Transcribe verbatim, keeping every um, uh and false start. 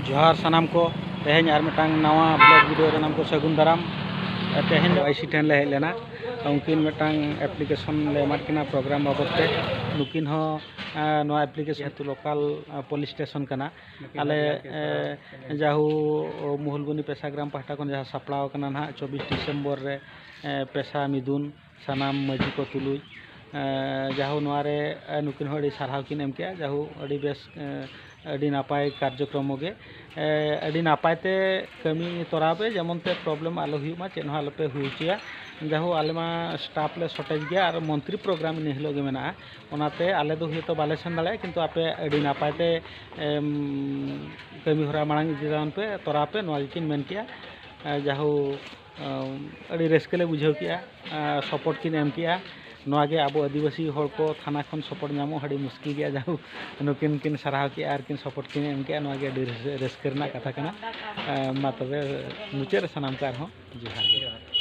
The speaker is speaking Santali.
ᱡᱚᱦᱟᱨ ᱥᱟᱱᱟᱢ ᱠᱚ, ᱛᱮᱦᱮᱧ ᱟᱨ ᱢᱤᱫᱴᱟᱝ ᱱᱟᱣᱟ vlog video ᱨᱮ ᱥᱟᱱᱟᱢ ᱠᱚ ᱥᱟᱹᱜᱩᱱ ᱫᱟᱨᱟᱢ᱾ ᱛᱮᱦᱮᱧ ᱫᱚ ᱟᱭ ᱥᱤ ᱴᱷᱮᱱ ᱞᱮ ᱦᱮᱡ ᱞᱮᱱᱟ᱾ ᱩᱱᱠᱤᱱ ᱢᱤᱫᱴᱟᱝ application ᱞᱮ ᱮᱢᱟᱫ ᱠᱤᱱᱟ program ᱵᱟᱵᱚᱫ ᱛᱮ᱾ ᱱᱩᱠᱤᱱ ᱦᱚᱸ, ᱮ, ᱱᱚᱣᱟ application ᱡᱮᱦᱮᱛᱩ local, ᱮ, police station ᱠᱟᱱᱟ᱾ ᱟᱞᱮ, ᱮ, ᱡᱟᱦᱩ ᱢᱩᱦᱩᱞᱵᱚᱱᱤ ᱯᱮᱥᱟ ᱜᱨᱟᱢ ᱯᱟᱦᱴᱟ ᱠᱷᱚᱱ ᱡᱟᱦᱟᱸ ᱥᱟᱯᱲᱟᱣ ᱠᱟᱱᱟ ᱱᱟᱦᱟᱜ ᱪᱚᱵᱵᱤᱥ ᱰᱤᱥᱮᱢᱵᱚᱨ ᱨᱮ, ᱮ, ᱯᱮᱥᱟ ᱢᱤᱫᱩᱱ ᱥᱟᱱᱟᱢ ᱢᱟᱹᱡᱷᱤ ᱠᱚ ᱛᱩᱞᱩᱡ, ᱮ, ᱡᱟᱦᱩ ᱱᱚᱣᱟ ᱨᱮ, ᱮ, ᱱᱩᱠᱤᱱ ᱦᱚᱸ ᱟᱹᱰᱤ ᱥᱟᱨᱦᱟᱣ ᱠᱤᱱ ᱮᱢ ᱠᱮᱜᱼᱟ᱾ ᱡᱟᱦᱩ ᱟᱹᱰᱤ ᱵᱮᱥ, ᱮ, ᱟᱹᱰᱤ ᱱᱟᱯᱟᱭ ᱠᱟᱨᱡᱚᱠᱨᱚᱢ ᱜᱮ᱾ ᱮ, ᱟᱹᱰᱤ ᱱᱟᱯᱟᱭ ᱛᱮ ᱠᱟᱹᱢᱤ ᱛᱚᱨᱟᱣ ᱯᱮ, ᱡᱮᱢᱚᱱ ᱛᱮ problem ᱟᱞᱚ ᱦᱩᱭᱩᱜ ᱢᱟ, ᱪᱮᱫ ᱦᱚᱸ ᱟᱞᱚ ᱯᱮ ᱦᱩᱭ ᱦᱚᱪᱚᱭᱟ᱾ ᱡᱟᱦᱩ ᱟᱞᱮ ᱢᱟ staff ᱞᱮ shortage ᱜᱮᱭᱟ ᱟᱨ ᱢᱚᱱᱛᱨᱤ program ᱤᱱᱟᱹ ᱦᱤᱞᱳᱜ ᱜᱮ ᱢᱮᱱᱟᱜᱼᱟ, ᱚᱱᱟᱛᱮ ᱟᱞᱮ ᱫᱚ ᱦᱳᱭᱛᱳ ᱵᱟᱞᱮ ᱥᱮᱱ ᱫᱟᱲᱮᱭᱟᱜᱼᱟ, ᱠᱤᱱᱛᱩ ᱟᱯᱮ ᱟᱹᱰᱤ ᱱᱟᱯᱟᱭ ᱛᱮ, ᱮᱢ, ᱠᱟᱹᱢᱤ ᱦᱚᱨᱟ ᱢᱟᱲᱟᱝ ᱤᱫᱤ ᱛᱟᱵᱚᱱ ᱯᱮ, ᱛᱚᱨᱟᱣ ᱯᱮ, ᱱᱚᱣᱟ ᱜᱮᱠᱤᱱ ᱢᱮᱱ ᱠᱮᱜᱼᱟ᱾ ᱮ, ᱡᱟᱦᱩ, ᱮᱢ, ᱟᱹᱰᱤ ᱨᱟᱹᱥᱠᱟᱹ ᱞᱮ ᱵᱩᱡᱷᱟᱹᱣ ᱠᱮᱜᱼᱟ, ᱮ, support ᱠᱤᱱ ᱮᱢ ᱠᱮᱜᱼᱟ᱾ ᱱᱚᱣᱟ ᱜᱮ ᱟᱵᱚ ᱟᱹᱫᱤᱵᱟᱹᱥᱤ ᱦᱚᱲ ᱠᱚ ᱛᱷᱟᱱᱟ ᱠᱷᱚᱱ support ᱧᱟᱢᱚᱜ ᱟᱹᱰᱤ ᱢᱩᱥᱠᱤᱞ ᱜᱮᱭᱟ, ᱡᱟᱦᱩ ᱱᱩᱠᱤᱱ ᱠᱤᱱ ᱥᱟᱨᱦᱟᱣ ᱠᱮᱜᱼᱟ ᱟᱨ ᱠᱤᱱ support ᱠᱤᱱ ᱮᱢ ᱠᱮᱜᱼᱟ, ᱱᱚᱣᱟ ᱜᱮ ᱟᱹᱰᱤ ᱨᱟᱹᱥ-, ᱨᱟᱹᱥᱠᱟᱹ ᱨᱮᱱᱟᱜ ᱠᱟᱛᱷᱟ ᱠᱟᱱᱟ᱾ ᱮ, ᱢᱟ ᱛᱚᱵᱮ ᱢᱩᱪᱟᱹᱫ ᱨᱮ ᱥᱟᱱᱟᱢ ᱠᱚ ᱟᱨᱦᱚᱸ ᱡᱚᱦᱟᱨ ᱜᱮ᱾